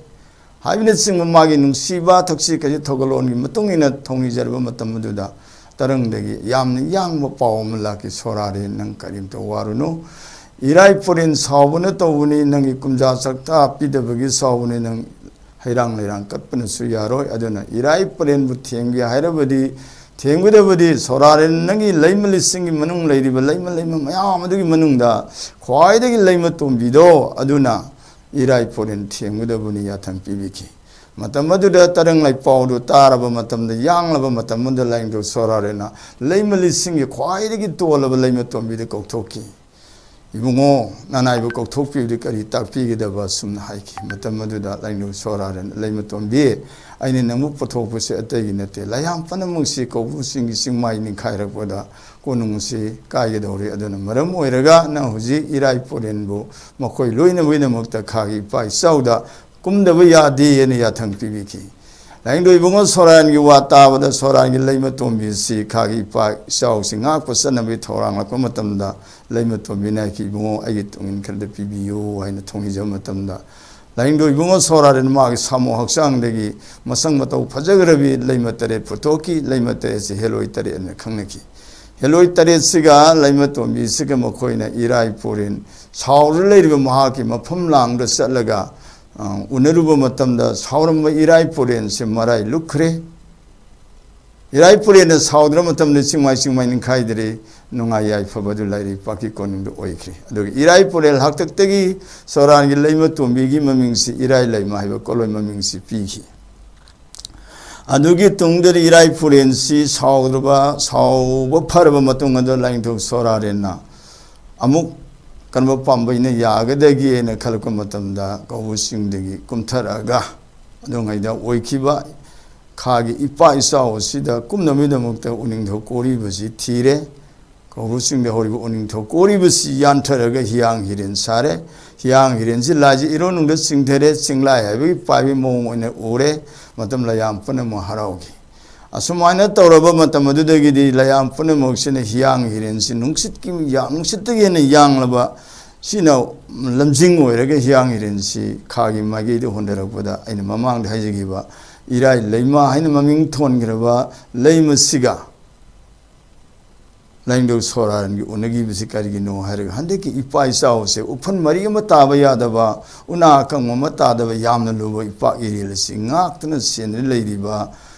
ꯍꯥꯏꯕꯅꯆꯤꯡꯕ ꯃꯥꯒꯤ ꯅꯨꯡꯁꯤꯕ ꯊꯛꯁꯤ ꯈꯥꯁꯤ ꯊꯧꯒꯜꯂꯣꯟꯒꯤ ꯃꯇꯨꯡ ꯏꯟꯅ ꯊꯧꯅꯤꯖꯔꯕ ꯃꯇꯝ ꯑꯗꯨꯗ ꯇꯔꯪꯗꯒꯤ ꯌꯥꯝꯅ ꯌꯥꯡꯕ ꯄꯥꯎ ꯑꯃ ꯂꯥꯛꯈꯤ꯫ "ꯁꯣꯔꯥꯔꯦꯟ, ꯅꯪ ꯀꯔꯤꯝꯇ ꯋꯥꯔꯨꯅꯨ꯫ ꯏꯔꯥꯏ ꯄꯣꯔꯦꯟ ꯁꯥꯎꯕꯅ ꯇꯧꯕꯅꯤ, ꯅꯪꯒꯤ ꯀꯨꯝꯖꯥ ꯆꯥꯛꯊꯥ ꯄꯤꯗꯕꯒꯤ ꯁꯥꯎꯕꯅꯤ, ꯅꯪ ꯍꯩꯔꯥꯡ ꯂꯩꯔꯥꯡ ꯀꯠꯄꯅꯁꯨ ꯌꯥꯔꯣꯏ꯫ ꯑꯗꯨꯅ ꯏꯔꯥꯏ ꯄꯣꯔꯦꯟꯕꯨ ꯊꯦꯝꯒꯦ ꯍꯥꯏꯔꯕꯗꯤ, ꯊꯦꯝꯒꯗꯕꯗꯤ ꯁꯣꯔꯥꯔꯦꯟ ꯅꯪꯒꯤ ꯂꯩꯃ ꯂꯤꯁꯤꯡꯒꯤ ꯃꯅꯨꯡ ꯂꯩꯔꯤꯕ ꯂꯩꯃ ꯂꯩꯃ ꯃꯌꯥꯝ ꯑꯗꯨꯒꯤ ꯃꯅꯨꯡꯗ ꯈ꯭ꯋꯥꯏꯗꯒꯤ ꯂꯩꯃ ꯇꯣꯝꯕꯤꯗꯣ ꯑꯗꯨꯅ ꯏꯔꯥꯏ ꯄꯣꯔꯦꯟ ꯊꯦꯝꯒꯗꯕꯅꯤ" ꯌꯥꯊꯪ ꯄꯤꯕꯤꯈꯤ꯫ ꯃꯇꯝ ꯑꯗꯨꯗ ꯇꯔꯪ ꯂꯩꯄꯥꯎꯗꯨ ꯇꯥꯔꯕ ꯃꯇꯝꯗ, ꯌꯥꯡꯂꯕ ꯃꯇꯝ ꯑꯗꯨꯗ ꯂꯥꯏꯅꯤꯡꯊꯧ ꯁꯣꯔꯥꯔꯦꯟꯅ ꯂꯩꯃ ꯂꯤꯁꯤꯡꯒꯤ ꯈ꯭ꯋꯥꯏꯗꯒꯤ ꯇꯣꯜꯂꯕ ꯂꯩꯃ ꯇꯣꯝꯕꯤꯗ ꯀꯧꯊꯣꯛꯈꯤ꯫ "ꯏꯕꯨꯡꯉꯣ, ꯅꯅꯥꯏꯕ ꯀꯧꯊꯣꯛꯄꯤꯕꯗꯤ ꯀꯔꯤ ꯇꯥꯛꯄꯤꯒꯗꯕ?" ꯁꯨꯝꯅ ꯍꯥꯏꯈꯤ꯫ ꯃꯇꯝ ꯑꯗꯨꯗ ꯂꯥꯏꯅꯤꯡꯊꯧ ꯁꯣꯔꯥꯔꯦꯟ, "ꯂꯩꯃꯇꯣꯟꯕꯤ, ꯑꯩꯅ ꯅꯪꯕꯨ ꯄꯨꯊꯣꯛꯄꯁꯦ ꯑꯇꯩꯒꯤ ꯅꯠꯇꯦ, ꯂꯩꯌꯥꯝ ꯄꯨꯝꯅꯃꯛꯁꯤ ꯀꯧꯕ꯭ꯔꯨ ꯆꯤꯡꯒꯤ ꯆꯤꯡꯃꯥꯏ ꯅꯤꯡꯈꯥꯏꯔꯛꯄꯗ ꯀꯣꯅꯨꯡꯁꯤ ꯀꯥꯏꯒꯗꯧꯔꯤ꯫ ꯑꯗꯨꯅ ꯃꯔꯝ ꯑꯣꯏꯔꯒ ꯅꯪ ꯍꯧꯖꯤꯛ ꯏꯔꯥꯏ ꯄꯨꯔꯦꯟꯕꯨ ꯃꯈꯣꯏ ꯂꯣꯏꯅꯃꯛꯀꯤꯗꯃꯛꯇ ꯈꯥꯒꯤ ꯏꯄꯥ ꯏꯆꯥꯎꯗ ꯀꯨꯝꯗꯕ ꯌꯥꯗꯦ" ꯍꯥꯏꯅ ꯌꯥꯊꯪ ꯄꯤꯕꯤꯈꯤ꯫ ꯂꯥꯏꯅꯤꯡꯊꯧ ꯏꯕꯨꯡꯉꯣ ꯁꯣꯔꯥꯔꯦꯟꯒꯤ ꯋꯥ ꯇꯥꯕꯗ ꯁꯣꯔꯥꯔꯦꯟꯒꯤ ꯂꯩꯃꯇꯣꯟꯕꯤꯁꯤ ꯈꯥꯒꯤ ꯏꯄꯥ ꯏꯆꯥꯎꯁꯤ ꯉꯥꯛꯄ ꯆꯠꯅꯕꯒꯤ ꯊꯧꯔꯥꯡ ꯂꯥꯛꯄ ꯃꯇꯝꯗ ꯂꯩꯃꯇꯣꯟꯕꯤꯅ ꯍꯥꯏꯈꯤ, "ꯏꯕꯨꯡꯉꯣ, ꯑꯩꯒꯤ ꯇꯨꯡ ꯏꯟ ꯈꯔꯗ ꯄꯤꯕꯤꯌꯨ" ꯍꯥꯏꯅ ꯊꯧꯅꯤꯖꯕ ꯃꯇꯝꯗ ꯂꯥꯏꯅꯤꯡꯊꯧ ꯏꯕꯨꯡꯉꯣ ꯁꯣꯔꯥꯔꯦꯟ ꯃꯥꯒꯤ ꯁꯥꯃꯨ ꯍꯛꯆꯥꯡꯗꯒꯤ ꯃꯁꯪ ꯃꯇꯧ ꯐꯖꯈ꯭ꯔꯕꯤ ꯂꯩꯃ ꯇꯔꯦꯠ ꯄꯨꯊꯣꯛꯈꯤ꯫ ꯂꯩꯃ ꯇꯔꯦꯠꯁꯤ ꯍꯦꯂꯣꯏ ꯇꯔꯦꯠ ꯑꯅ ꯈꯪꯅꯈꯤ꯫ ꯍꯦꯂꯣꯏ ꯇꯔꯦꯠꯁꯤꯒ ꯂꯩꯃꯇꯣꯟꯕꯤꯁꯤꯒ ꯃꯈꯣꯏꯅ ꯏꯔꯥꯏ ꯄꯨꯔꯦꯟ ꯁꯥꯎꯔ ꯂꯩꯔꯤꯕ ꯃꯍꯥꯛꯀꯤ ꯃꯐꯝ ꯂꯥꯡꯗ ꯆꯠꯂꯒ, ꯑ, ꯎꯅꯔꯨꯕ ꯃꯇꯝꯗ ꯁꯥꯎꯔꯝꯕ ꯏꯔꯥꯏ ꯄꯨꯔꯦꯟꯁꯦ ꯃꯔꯥꯏ ꯂꯨꯛꯈ꯭ꯔꯦ꯫ ꯏꯔꯥꯏ ꯄꯨꯔꯦꯟꯅ ꯁꯥꯎꯗ꯭ꯔ ꯃꯇꯝꯗ ꯆꯤꯡꯃꯥꯏ ꯆꯤꯡꯃꯥꯏ ꯅꯤꯡꯈꯥꯏꯗ꯭ꯔꯦ꯫ ꯅꯨꯡꯉꯥꯏ ꯌꯥꯏꯐꯕ ꯑꯗꯨ ꯂꯥꯏꯔꯩ ꯄꯥꯛꯀꯤ ꯀꯣꯅꯨꯡꯗ ꯑꯣꯏꯈ꯭ꯔꯦ꯫ ꯑꯗꯨꯒ ꯏꯔꯥꯏ ꯄꯨꯔꯦꯜ ꯍꯥꯛꯇꯛꯇꯒꯤ ꯁꯣꯔꯥꯔꯦꯟꯒꯤ ꯂꯩꯃꯇꯣꯟꯕꯤꯒꯤ ꯃꯃꯤꯡꯁꯤ ꯏꯔꯥꯏ ꯂꯩꯃ ꯍꯥꯏꯕ ꯀꯣꯂꯣꯏ ꯃꯃꯤꯡꯁꯤ ꯄꯤꯈꯤ꯫ ꯑꯗꯨꯒꯤ ꯇꯨꯡꯗꯗꯤ ꯏꯔꯥꯏ ꯄꯨꯔꯦꯟꯁꯤ ꯁꯥꯎꯗ꯭ꯔꯕ, ꯁꯥꯎꯕ ꯐꯔꯕ ꯃꯇꯨꯡ ꯑꯗꯨ ꯂꯥꯏꯅꯤꯡꯊꯧ ꯁꯣꯔꯥꯔꯦꯟꯅ ꯑꯃꯨꯛ ꯀꯔꯝꯕ ꯄꯥꯝꯕꯩꯅ ꯌꯥꯒꯗꯒꯦꯅ ꯈꯜꯂꯛꯄ ꯃꯇꯝꯗ ꯀꯧꯕ꯭ꯔꯨ ꯆꯤꯡꯗꯒꯤ ꯀꯨꯝꯊꯔꯛꯑꯒ ꯑꯗꯨꯉꯩꯗ ꯑꯣꯏꯈꯤꯕ ꯈꯥꯒꯤ ꯏꯄꯥ ꯏꯆꯥꯎ ꯑꯁꯤꯗ ꯀꯨꯝꯅꯕꯒꯤꯗꯃꯛꯇ ꯎꯅꯤꯡꯊꯧ ꯀꯣꯔꯤꯕꯁꯤ ꯊꯤꯔꯦ꯫ ꯀꯧꯕ꯭ꯔꯨ ꯆꯤꯡꯗ ꯍꯧꯔꯤꯕ ꯎꯅꯤꯡꯊꯧ ꯀꯣꯔꯤꯕꯁꯤ ꯌꯥꯟꯊꯔꯒ ꯍꯤꯌꯥꯡ ꯍꯤꯔꯦꯟ ꯁꯥꯔꯦ꯫ ꯍꯤꯌꯥꯡ ꯍꯤꯔꯦꯟꯁꯤ ꯂꯥꯏꯁꯤ ꯏꯔꯣꯟꯅꯨꯡꯗ ꯆꯤꯡꯊꯔꯦ, ꯆꯤꯡꯂꯥꯏ ꯍꯥꯏꯕꯒꯤ ꯄꯥꯏꯕꯒꯤ ꯃꯑꯣꯡ ꯑꯣꯏꯅ ꯎꯔꯦ꯫ ꯃꯇꯝ ꯂꯩꯌꯥꯝ ꯄꯨꯝꯅꯃꯛ ꯍꯔꯥꯎꯈꯤ꯫ ꯑꯁꯨꯃꯥꯏꯅ ꯇꯧꯔꯕ ꯃꯇꯝ ꯑꯗꯨꯗꯒꯤꯗꯤ ꯂꯩꯌꯥꯝ ꯄꯨꯝꯅꯃꯛꯁꯤꯅ ꯍꯤꯌꯥꯡ ꯍꯤꯔꯦꯟꯁꯤ ꯅꯨꯡꯁꯤꯠꯀꯤ ꯌꯥ-, ꯅꯨꯡꯁꯤꯠꯇꯒꯤ ꯍꯦꯟꯅ ꯌꯥꯡꯂꯕ ꯁꯤꯅ ꯂꯝꯖꯤꯡ ꯑꯣꯏꯔꯒ ꯍꯤꯌꯥꯡ ꯍꯤꯔꯦꯟꯁꯤ ꯈꯥꯒꯤ ꯃꯥꯏꯀꯩꯗ ꯍꯣꯟꯊꯔꯛꯄꯗ ꯑꯩꯅ ꯃꯃꯥꯡꯗ ꯍꯥꯏꯖꯈꯤꯕ ꯏꯔꯥꯏ ꯂꯩꯃ ꯍꯥꯏꯅ ꯃꯃꯤꯡ ꯊꯣꯟꯈ꯭ꯔꯕ ꯂꯩꯃꯁꯤꯒ ꯂꯥꯏꯅꯤꯡꯊꯧ ꯁꯣꯔꯥꯔꯦꯟꯒꯤ ꯎꯅꯈꯤꯕꯁꯤ ꯀꯔꯤꯒꯤꯅꯣ ꯍꯥꯏꯔꯒ ꯍꯟꯗꯛꯀꯤ ꯏꯄꯥ ꯏꯆꯥꯎꯁꯦ ꯎꯐꯨꯟ ꯃꯔꯤ ꯑꯃ ꯇꯥꯕ ꯌꯥꯗꯕ, ꯎꯅꯥ ꯑꯀꯪꯕ ꯑꯃ ꯇꯥꯗꯕ ꯌꯥꯝꯅ ꯂꯨꯕ ꯏꯄꯥꯛ ꯏꯔꯦꯜ ꯑꯁꯤ ꯉꯥꯛꯇꯨꯅ ꯆꯦꯟꯗꯨꯅ ꯂꯩꯔꯤꯕ,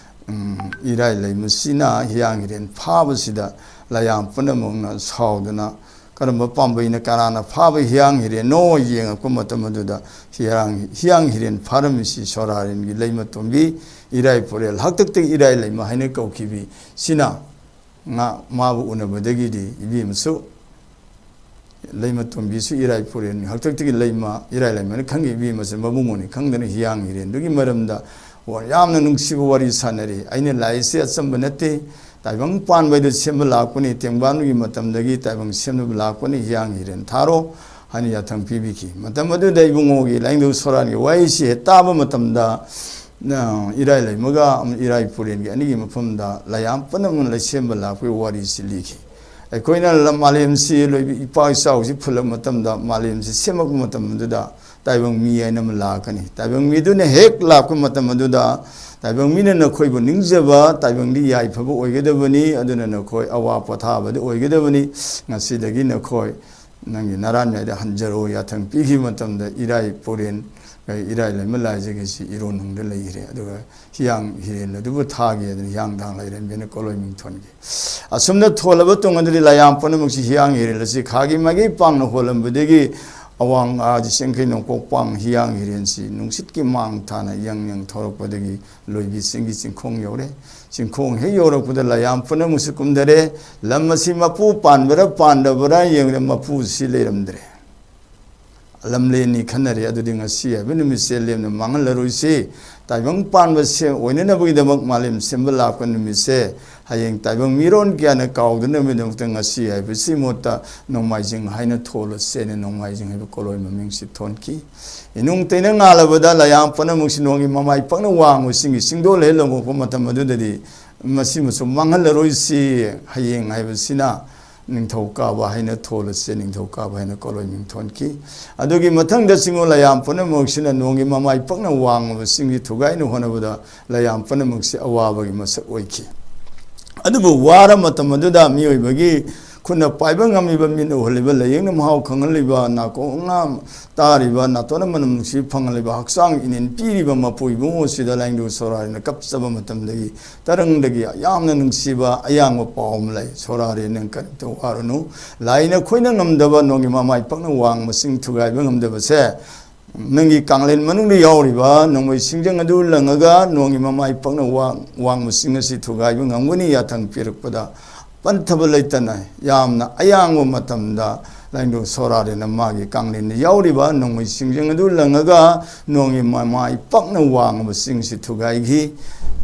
ꯎꯝ, ꯏꯔꯥꯏ ꯂꯩꯃꯁꯤꯅ ꯍꯤꯌꯥꯡ ꯍꯤꯔꯦꯟ ꯐꯥꯕꯁꯤꯗ ꯂꯩꯌꯥꯝ ꯄꯨꯝꯅꯃꯛꯅ ꯁꯥꯎꯗꯨꯅ ꯀꯔꯝꯕ ꯄꯥꯝꯕꯩꯅ ꯀꯅꯥꯅ ꯐꯥꯕ ꯍꯤꯌꯥꯡ ꯍꯤꯔꯦꯟꯅꯣ ꯌꯦꯡꯉꯛꯄ ꯃꯇꯝ ꯑꯗꯨꯗ ꯍꯤꯌꯥꯡ, ꯍꯤꯌꯥꯡ ꯍꯤꯔꯦꯟ ꯐꯥꯔꯝꯃꯤꯁꯤ ꯁꯣꯔꯥꯔꯦꯟꯒꯤ ꯂꯩꯃꯇꯣꯟꯕꯤ ꯏꯔꯥꯏ ꯄꯨꯔꯦꯜ ꯍꯥꯛꯇꯛꯇꯒꯤ ꯏꯔꯥꯏ ꯂꯩꯃ ꯍꯥꯏꯅ ꯀꯧꯈꯤꯕꯤ ꯁꯤꯅ ꯉꯥ-, ꯃꯥꯕꯨ ꯎꯅꯕꯗꯒꯤꯗꯤ ꯏꯕꯦꯝꯃꯁꯨ ꯂꯩꯃ ꯇꯣꯝꯕꯤꯁꯨ ꯏꯔꯥꯏ ꯄꯨꯔꯦꯟꯅꯤ, ꯍꯥꯛꯇꯛꯇꯒꯤ ꯂꯩꯃ, ꯏꯔꯥꯏ ꯂꯩꯃꯅ ꯈꯪꯉꯤ, ꯏꯕꯦꯝꯃꯁꯦ ꯃꯕꯨꯡꯉꯣꯅꯤ ꯈꯪꯗꯅ ꯍꯤꯌꯥꯡ ꯍꯤꯔꯦꯟꯗꯨꯒꯤ ꯃꯔꯝꯗ ꯋꯥ-, ꯌꯥꯝꯅ ꯅꯨꯡꯁꯤꯕ ꯋꯥꯔꯤ ꯁꯥꯟꯅꯔꯤ꯫ ꯑꯩꯅ ꯂꯥꯛꯏꯁꯦ ꯑꯆꯝꯕ ꯅꯠꯇꯦ, ꯇꯥꯏꯕꯪ ꯄꯥꯟꯕꯩꯗ ꯁꯦꯝꯕ ꯂꯥꯛꯄꯅꯤ, ꯇꯦꯡꯕꯥꯟꯒꯤ ꯃꯇꯝꯗꯒꯤ ꯇꯥꯏꯕꯪ ꯁꯦꯝꯅꯕ ꯂꯥꯛꯄꯅꯤ, ꯍꯤꯌꯥꯡ ꯍꯤꯔꯦꯟ ꯊꯥꯔꯣ ꯍꯥꯏꯅ ꯌꯥꯊꯪ ꯄꯤꯕꯤꯈꯤ꯫ ꯃꯇꯝ ꯑꯗꯨꯗ ꯏꯕꯨꯡꯉꯣꯒꯤ ꯂꯥꯏꯅꯤꯡꯊꯧ ꯁꯣꯔꯥꯟꯒꯤ ꯋꯥꯍꯩꯁꯤ ꯍꯦꯛ ꯇꯥꯕ ꯃꯇꯝꯗ, ꯅ, ꯏꯔꯥꯏ ꯂꯩꯃꯒ ꯏꯔꯥꯏ ꯄꯨꯔꯦꯟꯒꯤ ꯑꯅꯤꯒꯤ ꯃꯐꯝꯗ ꯂꯩꯌꯥꯝ ꯄꯨꯝꯅꯃꯛ ꯂꯩꯁꯦꯝꯕ ꯂꯥꯛꯄꯒꯤ ꯋꯥꯔꯤꯁꯤ ꯂꯤꯈꯤ꯫ ꯑꯩꯈꯣꯏꯅ ꯂꯝ ꯃꯥꯂꯦꯝꯁꯤ ꯂꯣꯏꯕꯤ ꯏꯄꯥ ꯏꯆꯥꯎꯁꯤ ꯐꯨꯜꯂꯛꯄ ꯃꯇꯝꯗ, ꯃꯥꯂꯦꯝꯁꯤ ꯁꯦꯝꯃꯛꯄ ꯃꯇꯝ ꯑꯗꯨꯗ ꯇꯥꯏꯕꯪ ꯃꯤ ꯍꯥꯏꯅ ꯑꯃ ꯂꯥꯛꯀꯅꯤ꯫ ꯇꯥꯏꯕꯪ ꯃꯤꯗꯨꯅ ꯍꯦꯛ ꯂꯥꯛꯄ ꯃꯇꯝ ꯑꯗꯨꯗ ꯇꯥꯏꯕꯪ ꯃꯤꯅ ꯅꯈꯣꯏꯕꯨ ꯅꯤꯡꯖꯕ, ꯇꯥꯏꯕꯪꯗꯤ ꯌꯥꯏꯐꯕ ꯑꯣꯏꯒꯗꯕꯅꯤ, ꯑꯗꯨꯅ ꯅꯈꯣꯏ ꯑꯋꯥ ꯄꯣꯊꯥꯕꯗ ꯑꯣꯏꯒꯗꯕꯅꯤ꯫ ꯉꯁꯤꯗꯒꯤ ꯅꯈꯣꯏ ꯅꯪꯒꯤ ꯅꯔꯥꯟ ꯃꯌꯥꯏꯗ ꯍꯟꯖꯔꯣ ꯌꯥꯊꯪ ꯄꯤꯈꯤꯕ ꯃꯇꯝꯗ ꯏꯔꯥꯏ ꯄꯨꯔꯦꯟ, ꯏꯔꯥꯏ ꯂꯩꯃ ꯂꯥꯏꯖꯒꯩꯁꯤ ꯏꯔꯣꯟꯅꯨꯡꯗ ꯂꯩꯈ꯭ꯔꯦ꯫ ꯑꯗꯨꯒ ꯍꯤꯌꯥꯡ ꯍꯤꯔꯦꯟ ꯑꯗꯨꯕꯨ ꯊꯥꯒꯦ ꯑꯗꯨꯅ ꯍꯤꯌꯥꯡ ꯊꯥꯡ ꯂꯩꯔꯦꯟꯕꯤꯅ ꯀꯣꯂꯣꯏ ꯃꯤꯡ ꯊꯣꯟꯈꯤ꯫ ꯑꯁꯨꯝꯅ ꯊꯣꯜꯂꯕ ꯇꯨꯡ ꯑꯗꯨꯗꯤ ꯂꯥꯏꯌꯥꯝ ꯄꯨꯝꯅꯃꯛꯁꯤ ꯍꯤꯌꯥꯡ ꯍꯤꯔꯦꯜ ꯑꯁꯤ ꯈꯥꯒꯤ ꯃꯥꯏꯀꯩ ꯄꯥꯡꯅ ꯍꯣꯜꯂꯝꯕꯗꯒꯤ ꯑꯋꯥꯡ ꯑꯥꯗꯤ ꯆꯦꯡꯈꯩ ꯅꯣꯡꯄꯣꯛ ꯄꯥꯡ ꯍꯤꯌꯥꯡ ꯍꯤꯔꯦꯟꯁꯤ ꯅꯨꯡꯁꯤꯠꯀꯤ ꯃꯥꯡ ꯊꯥꯅ ꯌꯪ ꯌꯪ ꯊꯧꯔꯛꯄꯗꯒꯤ ꯂꯣꯏꯕꯤ ꯆꯤꯡꯒꯤ ꯆꯤꯡꯈꯣꯡ ꯌꯧꯔꯦ꯫ ꯆꯤꯡꯈꯣꯡ ꯍꯦꯛ ꯌꯧꯔꯛꯄꯗ ꯂꯥꯏꯌꯥꯝ ꯄꯨꯝꯅꯃꯛꯁꯨ ꯀꯨꯝꯊꯔꯦ꯫ ꯂꯝ ꯑꯁꯤ ꯃꯄꯨ ꯄꯥꯟꯕ꯭ꯔꯥ ꯄꯥꯟꯗꯕ꯭ꯔꯥ ꯌꯦꯡꯕꯗ ꯃꯄꯨꯁꯤ ꯂꯩꯔꯝꯗ꯭ꯔꯦ꯫ ꯂꯝꯂꯦꯟꯅꯤ ꯈꯟꯅꯔꯦ꯫ ꯑꯗꯨꯗꯤ ꯉꯁꯤ ꯍꯥꯏꯕ ꯅꯨꯃꯤꯠꯁꯦ ꯂꯦꯝꯅ ꯃꯥꯡꯍꯜꯂꯔꯣꯏꯁꯤ꯫ ꯇꯥꯏꯕꯪ ꯄꯥꯟꯕ ꯁꯦ-, ꯑꯣꯏꯅꯅꯕꯒꯤꯗꯃꯛ ꯃꯥꯂꯦꯝ ꯁꯦꯝꯕ ꯂꯥꯛꯄ ꯅꯨꯃꯤꯠꯁꯦ ꯍꯌꯦꯡ ꯇꯥꯏꯕꯪ ꯃꯤꯔꯣꯟ ꯀꯌꯥꯅ ꯀꯥꯎꯗꯅꯕꯒꯤꯗꯃꯛꯇ ꯉꯁꯤ ꯍꯥꯏꯕꯁꯤ ꯃꯍꯨꯠꯇ ꯅꯣꯡꯃꯥꯏꯖꯤꯡ ꯍꯥꯏꯅ ꯊꯣꯜꯂꯁꯦꯅ ꯅꯣꯡꯃꯥꯏꯖꯤꯡ ꯍꯥꯏꯕ ꯀꯣꯂꯣꯏ ꯃꯃꯤꯡꯁꯤ ꯊꯣꯟꯈꯤ꯫ ꯏꯅꯨꯡ ꯇꯩꯅ ꯉꯥꯜꯂꯕꯗ ꯂꯥꯏꯌꯥꯝ ꯄꯨꯝꯅꯃꯛꯁꯤ ꯅꯣꯡꯒꯤ ꯃꯃꯥꯏ ꯄꯛꯅ ꯋꯥꯡꯕꯁꯤꯡꯒꯤ ꯆꯤꯡꯗꯣꯜ ꯍꯦꯛ ꯂꯧꯉꯛꯄ ꯃꯇꯝ ꯑꯗꯨꯗꯗꯤ ꯃꯁꯤꯃꯁꯨ ꯃꯥꯡꯍꯜꯂꯔꯣꯏꯁꯤ꯫ ꯍꯌꯦꯡ ꯍꯥꯏꯕꯁꯤꯅ ꯅꯤꯡꯊꯧꯀꯥꯕ ꯍꯥꯏꯅ ꯊꯣꯜꯂꯁꯦ, ꯅꯤꯡꯊꯧꯀꯥꯕ ꯍꯥꯏꯅ ꯀꯣꯂꯣꯏ ꯃꯤꯡ ꯊꯣꯟꯈꯤ꯫ ꯑꯗꯨꯒꯤ ꯃꯊꯪꯗ ꯆꯤꯡꯉꯣꯜ ꯂꯥꯏꯌꯥꯝ ꯄꯨꯝꯅꯃꯛꯁꯤꯅ ꯅꯣꯡꯒꯤ ꯃꯃꯥꯏ ꯄꯛꯅ ꯋꯥꯡꯉꯕ ꯆꯤꯡꯁꯤ ꯊꯨꯒꯥꯏꯅ ꯍꯣꯠꯅꯕꯗ ꯂꯥꯏꯌꯥꯝ ꯄꯨꯝꯅꯃꯛꯁꯤ ꯑꯋꯥꯕꯒꯤ ꯃꯁꯛ ꯑꯣꯏꯈꯤ꯫ ꯑꯗꯨꯕꯨ ꯋꯥꯔ ꯃꯇꯝ ꯑꯗꯨꯗ ꯃꯤꯑꯣꯏꯕꯒꯤ ꯈꯨꯠꯅ ꯄꯥꯏꯕ ꯉꯝꯃꯤꯕ, ꯃꯤꯠꯅ ꯎꯍꯜꯂꯤꯕ, ꯂꯥꯏꯌꯦꯡꯅ ꯃꯍꯥꯎ ꯈꯪꯍꯜꯂꯤꯕ, ꯅꯥꯀꯣꯡꯅ ꯇꯥꯔꯤꯕ, ꯅꯥꯇꯣꯟꯅ ꯃꯅꯝ ꯅꯨꯡꯁꯤ ꯐꯪꯍꯜꯂꯤꯕ, ꯍꯛꯆꯥꯡ ꯏꯅꯤꯟ ꯄꯤꯔꯤꯕ ꯃꯄꯨ ꯏꯕꯨꯡꯉꯣꯁꯤꯗ ꯂꯥꯏꯅꯤꯡꯊꯧ ꯁꯣꯔꯥꯔꯤꯅ ꯀꯞꯆꯕ ꯃꯇꯝꯗꯒꯤ ꯇꯔꯪꯗꯒꯤ ꯌꯥꯝꯅ ꯅꯨꯡꯁꯤꯕ ꯑꯌꯥꯡꯕ ꯄꯥꯎ ꯑꯃ ꯂꯩ꯫ "ꯁꯣꯔꯥꯔꯦ, ꯅꯪ ꯀꯔꯤꯝꯇ ꯋꯥꯔꯨꯅꯨ꯫ ꯂꯥꯏꯅ ꯑꯩꯈꯣꯏꯅ ꯉꯝꯗꯕ ꯅꯣꯡꯒꯤ ꯃꯃꯥꯏ ꯄꯛꯅ ꯋꯥꯡꯕꯁꯤꯡ ꯊꯨꯒꯥꯏꯕ ꯉꯝꯗꯕꯁꯦ, ꯅꯪꯒꯤ ꯀꯥꯡꯂꯦꯟ ꯃꯅꯨꯡꯗ ꯌꯥꯎꯔꯤꯕ ꯅꯣꯡꯃꯩ ꯁꯤꯡꯖꯪ ꯑꯗꯨ ꯂꯪꯉꯒ ꯅꯣꯡꯒꯤ ꯃꯃꯥꯏ ꯄꯛꯅ ꯋꯥꯡ-, ꯋꯥꯡꯕꯁꯤꯡ ꯑꯁꯤ ꯊꯨꯒꯥꯏꯕ ꯉꯝꯒꯅꯤ" ꯌꯥꯊꯪ ꯄꯤꯔꯛꯄꯗ ꯄꯟꯊꯕ ꯂꯩꯇꯅ ꯌꯥꯝꯅ ꯑꯌꯥꯡꯕ ꯃꯇꯝꯗ ꯂꯥꯏꯅꯤꯡꯊꯧ ꯁꯣꯔꯥꯔꯦꯟꯅ ꯃꯥꯒꯤ ꯀꯥꯡꯂꯦꯟꯗ ꯌꯥꯎꯔꯤꯕ ꯅꯣꯡꯃꯩꯁꯤꯡꯁꯤꯡ ꯑꯗꯨ ꯂꯪꯉꯒ ꯅꯣꯡꯒꯤ ꯃꯃꯥꯏ ꯄꯥꯛꯅ ꯋꯥꯡꯉꯕ ꯆꯤꯡꯁꯤ ꯊꯨꯒꯥꯏꯈꯤ꯫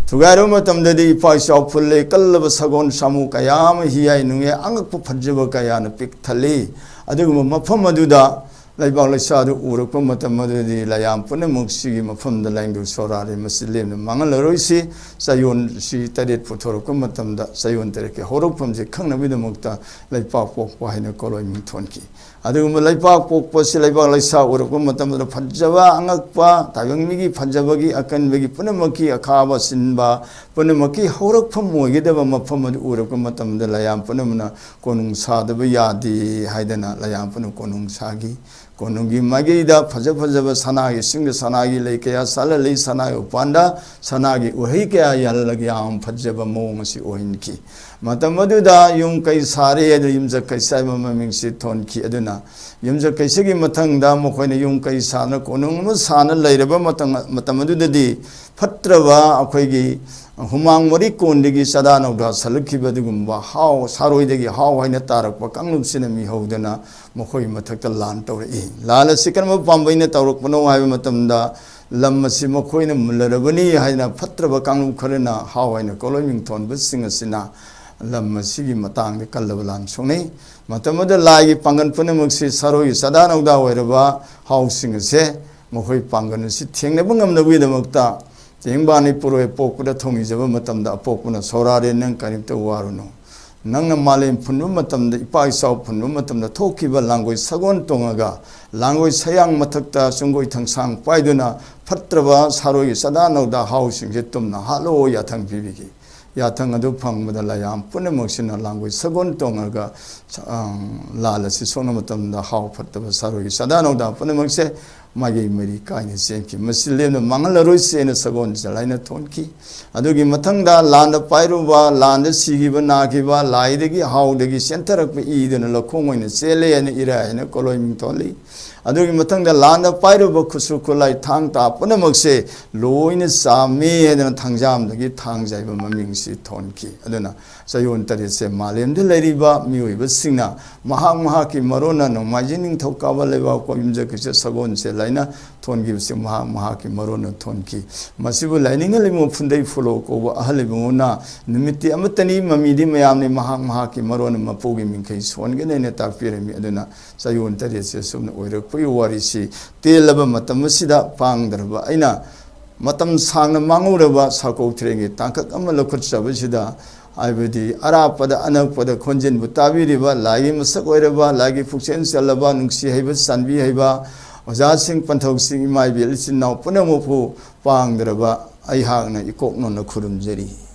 ꯊꯨꯒꯥꯏꯔꯕ ꯃꯇꯝꯗꯗꯤ ꯏꯄꯥ ꯏꯆꯥꯎ ꯐꯨꯜꯂꯦ, ꯀꯜꯂꯕ ꯁꯒꯣꯜ ꯁꯥꯃꯨ ꯀꯌꯥ ꯑꯃ, ꯍꯤꯌꯥꯏ ꯅꯨꯡꯌꯥꯏ ꯑꯉꯛꯄ ꯐꯖꯕ ꯀꯌꯥꯅ ꯄꯤꯛ ꯊꯜꯂꯤ꯫ ꯑꯗꯨꯒꯨꯝꯕ ꯃꯐꯝ ꯑꯗꯨꯗ ꯂꯩꯕꯥꯛ ꯂꯩꯁꯥꯗꯨ ꯎꯔꯛꯄ ꯃꯇꯝ ꯑꯗꯨꯗꯗꯤ ꯂꯩꯌꯥꯝ ꯄꯨꯝꯅꯃꯛ ꯁꯤꯒꯤ ꯃꯐꯝꯗ ꯂꯥꯏꯅꯤꯡꯊꯧ ꯁꯣꯔꯥꯔꯦꯟ ꯃꯁꯤ ꯂꯦꯝꯅ ꯃꯥꯡꯍꯜꯂꯔꯣꯏꯁꯤ, ꯆꯌꯣꯜꯁꯤ ꯇꯔꯦꯠ ꯄꯨꯊꯣꯔꯛꯄ ꯃꯇꯝꯗ ꯆꯌꯣꯜ ꯇꯔꯦꯠꯀꯤ ꯍꯧꯔꯛꯐꯝꯁꯤ ꯈꯪꯅꯕꯒꯤꯗꯃꯛꯇ ꯂꯩꯄꯥꯛ ꯄꯣꯛꯄ ꯍꯥꯏꯅ ꯀꯣꯂꯣꯏ ꯃꯤꯡ ꯊꯣꯟꯈꯤ꯫ ꯑꯗꯨꯒꯨꯝꯕ ꯂꯩꯄꯥꯛ ꯄꯣꯛꯄꯁꯤ ꯂꯩꯕꯥꯛ ꯂꯩꯁꯥ ꯎꯔꯛꯄ ꯃꯇꯝꯗ ꯐꯖꯕ, ꯑꯉꯛꯄ, ꯇꯥꯏꯕꯪ ꯃꯤꯒꯤ ꯐꯖꯕꯒꯤ, ꯑꯀꯟꯕꯒꯤ ꯄꯨꯝꯅꯃꯛꯀꯤ ꯑꯈꯥꯕ ꯁꯤꯟꯕ ꯄꯨꯝꯅꯃꯛꯀꯤ ꯍꯧꯔꯛꯐꯝ ꯑꯣꯏꯒꯗꯕ ꯃꯐꯝ ꯑꯗꯨ ꯎꯔꯛꯄ ꯃꯇꯝꯗ ꯂꯩꯌꯥꯝ ꯄꯨꯝꯅꯃꯛꯅ ꯀꯣꯅꯨꯡ ꯁꯥꯗꯕ ꯌꯥꯗꯦ ꯍꯥꯏꯗꯅ ꯂꯩꯌꯥꯝ ꯄꯨꯝꯅꯃꯛ ꯀꯣꯅꯨꯡ ꯁꯥꯈꯤ꯫ ꯀꯣꯅꯨꯡꯒꯤ ꯃꯥꯏꯀꯩꯗ ꯐꯖ ꯐꯖꯕ ꯁꯅꯥꯒꯤ ꯁꯤꯡꯗ ꯁꯅꯥꯒꯤ ꯂꯩ ꯀꯌꯥ ꯁꯥꯠꯍꯜꯂꯤ, ꯁꯅꯥꯒꯤ ꯎꯄꯥꯟꯗ ꯁꯅꯥꯒꯤ ꯎꯍꯩ ꯀꯌꯥ ꯌꯥꯜꯂꯒ ꯌꯥꯝ ꯐꯖꯕ ꯃꯑꯣꯡ ꯑꯁꯤ ꯑꯣꯏꯍꯟꯈꯤ꯫ ꯃꯇꯝ ꯑꯗꯨꯗ ꯌꯨꯝ ꯀꯩ ꯁꯥꯔꯦ, ꯑꯗꯨ ꯌꯨꯝꯁꯀꯩꯁ ꯍꯥꯏꯕ ꯃꯃꯤꯡꯁꯤ ꯊꯣꯟꯈꯤ꯫ ꯑꯗꯨꯅ ꯌꯨꯝꯁꯀꯩꯁꯒꯤ ꯃꯊꯪꯗ ꯃꯈꯣꯏꯅ ꯌꯨꯝ ꯀꯩ ꯁꯥꯗꯅ ꯀꯣꯅꯨꯡ ꯑꯃ ꯁꯥꯅ ꯂꯩꯔꯕ ꯃꯇꯝ, ꯃꯇꯝ ꯑꯗꯨꯗꯗꯤ ꯐꯠꯇ꯭ꯔꯕ ꯑꯩꯈꯣꯏꯒꯤ ꯍꯨꯃꯥꯡ ꯃꯔꯤ ꯀꯣꯟꯗꯒꯤ ꯆꯥꯗꯥ ꯅꯧꯗꯥ ꯁꯜꯂꯛꯈꯤꯕ ꯑꯗꯨꯒꯨꯝꯕ ꯍꯥꯎ ꯁꯥꯔꯣꯏꯗꯒꯤ ꯍꯥꯎ ꯍꯥꯏꯅ ꯇꯥꯔꯛꯄ ꯀꯥꯡꯂꯨꯞꯁꯤꯅ ꯃꯤꯍꯧꯗꯅ ꯃꯈꯣꯏꯒꯤ ꯃꯊꯛꯇ ꯂꯥꯟ ꯇꯧꯔꯛꯏ꯫ ꯂꯥꯟ ꯑꯁꯤ ꯀꯔꯝꯕ ꯄꯥꯝꯕꯩꯅ ꯇꯧꯔꯛꯄꯅꯣ ꯍꯥꯏꯕ ꯃꯇꯝꯗ ꯂꯝ ꯑꯁꯤ ꯃꯈꯣꯏꯅ ꯃꯨꯜꯂꯔꯕꯅꯤ ꯍꯥꯏꯅ ꯐꯠꯇ꯭ꯔꯕ ꯀꯥꯡꯂꯨꯞ ꯈꯔꯅ ꯍꯥꯎ ꯍꯥꯏꯅ ꯀꯣꯂꯣꯏ ꯃꯤꯡꯊꯣꯟꯕꯁꯤꯡ ꯑꯁꯤꯅ ꯂꯝ ꯑꯁꯤꯒꯤ ꯃꯇꯥꯡꯗ ꯀꯜꯂꯕ ꯂꯥꯟ ꯁꯣꯛꯅꯩ꯫ ꯃꯇꯝ ꯑꯗꯨꯗ ꯂꯥꯏꯒꯤ ꯄꯥꯡꯒꯜ ꯄꯨꯝꯅꯃꯛꯁꯤ ꯁꯥꯔꯣꯏꯒꯤ ꯆꯥꯗꯥ ꯅꯧꯗꯥ ꯑꯣꯏꯔꯕ ꯍꯥꯎꯁꯤꯡ ꯑꯁꯦ ꯃꯈꯣꯏ ꯄꯥꯡꯒꯜ ꯑꯁꯤ ꯊꯦꯡꯅꯕ ꯉꯝꯅꯕꯒꯤꯗꯃꯛꯇ ꯇꯦꯡꯕꯥꯅꯤ ꯄꯨꯔꯣꯏ ꯄꯣꯛꯄꯗ ꯊꯧꯅꯤꯖꯕ ꯃꯇꯝꯗ ꯑꯄꯣꯛꯄꯅ ꯁꯣꯔꯥꯔꯦ ꯅꯪ ꯀꯔꯤꯝꯇ ꯋꯥꯔꯨꯅꯨ꯫ ꯅꯪꯅ ꯃꯥꯂꯦꯝ ꯐꯨꯟꯕ ꯃꯇꯝꯗ, ꯏꯄꯥ ꯏꯆꯥꯎ ꯐꯨꯟꯕ ꯃꯇꯝꯗ ꯊꯣꯛꯈꯤꯕ ꯂꯥꯡꯒꯣꯏ ꯁꯒꯣꯜ ꯇꯣꯡꯉꯒ ꯂꯥꯡꯒꯣꯏ ꯁꯌꯥꯡ ꯃꯊꯛꯇ ꯆꯨꯡꯒꯣꯏ ꯊꯥꯡꯁꯥꯡ ꯄꯥꯏꯗꯨꯅ ꯐꯠꯇ꯭ꯔꯕ ꯁꯥꯔꯣꯏꯒꯤ ꯆꯥꯗꯥ ꯅꯧꯗꯥ ꯍꯥꯎꯁꯤꯡꯁꯦ ꯇꯨꯝꯅ ꯍꯥꯠꯂꯣ ꯌꯥꯊꯪ ꯄꯤꯕꯤꯈꯤ꯫ ꯌꯥꯊꯪ ꯑꯗꯨ ꯐꯪꯕꯗ ꯂꯩꯌꯥꯝ ꯄꯨꯝꯅꯃꯛꯁꯤꯅ ꯂꯥꯡꯒꯣꯏ ꯁꯒꯣꯜ ꯇꯣꯡꯉꯒ, ꯑ, ꯂꯥꯜ ꯑꯁꯤ ꯁꯣꯛꯅ ꯃꯇꯝꯗ ꯍꯥꯎ ꯐꯠꯇꯕ ꯁꯥꯔꯣꯏꯒꯤ ꯆꯥꯗꯥ ꯅꯧꯗꯥ ꯄꯨꯝꯅꯃꯛꯁꯦ ꯃꯥꯏꯀꯩ ꯃꯔꯤ ꯀꯥꯏꯅ ꯆꯦꯟꯈꯤ꯫ ꯃꯁꯤ ꯂꯦꯝꯅ ꯃꯥꯡꯍꯜꯂꯔꯣꯏꯁꯦꯅ ꯁꯒꯣꯜꯁꯦꯜ ꯍꯥꯏꯅ ꯊꯣꯟꯈꯤ꯫ ꯑꯗꯨꯒꯤ ꯃꯊꯪꯗ ꯂꯥꯟꯗ ꯄꯥꯏꯔꯨꯕ, ꯂꯥꯟꯗ ꯁꯤꯈꯤꯕ, ꯅꯥꯈꯤꯕ, ꯂꯥꯏꯗꯒꯤ ꯍꯥꯎꯗꯒꯤ ꯆꯦꯟꯊꯔꯛꯄ ꯏꯗꯨꯅ ꯂꯧꯈꯣꯡ ꯑꯣꯏꯅ ꯆꯦꯜꯂꯦ ꯍꯥꯏꯅ ꯏꯔꯥꯏ ꯍꯥꯏꯅ ꯀꯣꯂꯣꯏ ꯃꯤꯡ ꯊꯣꯜꯂꯤ꯫ ꯑꯗꯨꯒꯤ ꯃꯊꯪꯗ ꯂꯥꯟꯗ ꯄꯥꯏꯔꯨꯕ ꯈꯨꯠꯁꯨ ꯈꯨꯠꯂꯥꯏ ꯊꯥꯡ ꯇꯥ ꯄꯨꯝꯅꯃꯛꯁꯦ ꯂꯣꯏꯅ ꯆꯥꯝꯃꯤ ꯍꯥꯏꯗꯅ ꯊꯥꯡꯖꯥꯝꯗꯒꯤ ꯊꯥꯡꯖ ꯍꯥꯏꯕ ꯃꯃꯤꯡꯁꯤ ꯊꯣꯟꯈꯤ꯫ ꯑꯗꯨꯅ ꯆꯌꯣꯜ ꯇꯔꯦꯠꯁꯦ ꯃꯥꯂꯦꯝꯗ ꯂꯩꯔꯤꯕ ꯃꯤꯑꯣꯏꯕꯁꯤꯡꯅ ꯃꯍꯥꯛ ꯃꯍꯥꯛꯀꯤ ꯃꯔꯣꯟꯅ ꯅꯣꯡꯃꯥꯏꯖꯤꯡ ꯅꯤꯡꯊꯧꯀꯥꯕ ꯂꯩꯕꯥꯛꯄꯣꯛ ꯌꯨꯝꯖꯀꯩꯁ ꯁꯒꯣꯜꯁꯦꯜ ꯍꯥꯏꯅ ꯊꯣꯟꯈꯤꯕꯁꯤ ꯃꯍꯥꯛ ꯃꯍꯥꯛꯀꯤ ꯃꯔꯣꯟꯅ ꯊꯣꯟꯈꯤ꯫ ꯃꯁꯤꯕꯨ ꯂꯥꯏꯅꯤꯡ ꯑꯂꯤꯃꯨ ꯐꯨꯟꯗꯩ ꯐꯨꯂꯣ ꯀꯧꯕ ꯑꯍꯜ ꯏꯕꯨꯡꯉꯣꯅ ꯅꯨꯃꯤꯠꯇꯤ ꯑꯃꯠꯇꯅꯤ, ꯃꯃꯤꯗꯤ ꯃꯌꯥꯝꯅꯤ, ꯃꯍꯥꯛ ꯃꯍꯥꯛꯀꯤ ꯃꯔꯣꯟꯅ ꯃꯄꯨꯒꯤ ꯃꯤꯡꯈꯩ ꯁꯣꯟꯒꯅꯤ ꯍꯥꯏꯅ ꯇꯥꯛꯄꯤꯔꯝꯃꯤ꯫ ꯑꯗꯨꯅ ꯆꯌꯣꯜ ꯇꯔꯦꯠꯁꯦ ꯑꯁꯨꯝꯅ ꯑꯣꯏꯔꯛꯄꯒꯤ ꯋꯥꯔꯤꯁꯤ ꯇꯦꯜꯂꯕ ꯃꯇꯝ ꯑꯁꯤꯗ ꯄꯥꯡꯗ꯭ꯔꯕ ꯑꯩꯅ ꯃꯇꯝ ꯁꯥꯡꯅ ꯃꯥꯡꯍꯧꯔꯕ ꯁꯥꯀꯧ ꯊꯤꯔꯦꯡꯒꯤ ꯇꯥꯡꯀꯛ ꯑꯃ ꯂꯧꯈꯠꯆꯕꯁꯤꯗ, ꯍꯥꯏꯕꯗꯤ ꯑꯔꯥꯞꯄꯗ ꯑꯅꯛꯄꯗ ꯈꯣꯟꯖꯦꯜꯕꯨ ꯇꯥꯕꯤꯔꯤꯕ ꯂꯥꯏꯒꯤ ꯃꯁꯛ ꯑꯣꯏꯔꯕ, ꯂꯥꯏꯒꯤ ꯄꯨꯛꯆꯦꯜ ꯆꯜꯂꯕ, ꯅꯨꯡꯁꯤ ꯍꯩꯕ, ꯆꯥꯟꯕꯤ ꯍꯩꯕ ꯑꯣꯖꯥꯁꯤꯡ, ꯄꯟꯊꯧꯁꯤꯡ, ꯏꯃꯥ ꯏꯕꯦꯜ ꯏꯆꯤꯟ ꯏꯅꯥꯎ ꯄꯨꯝꯅꯃꯛꯄꯨ ꯄꯥꯡꯗ꯭ꯔꯕ ꯑꯩꯍꯥꯛꯅ ꯏꯀꯣꯛ ꯅꯣꯟꯅ ꯈꯨꯔꯨꯝꯖꯔꯤ꯫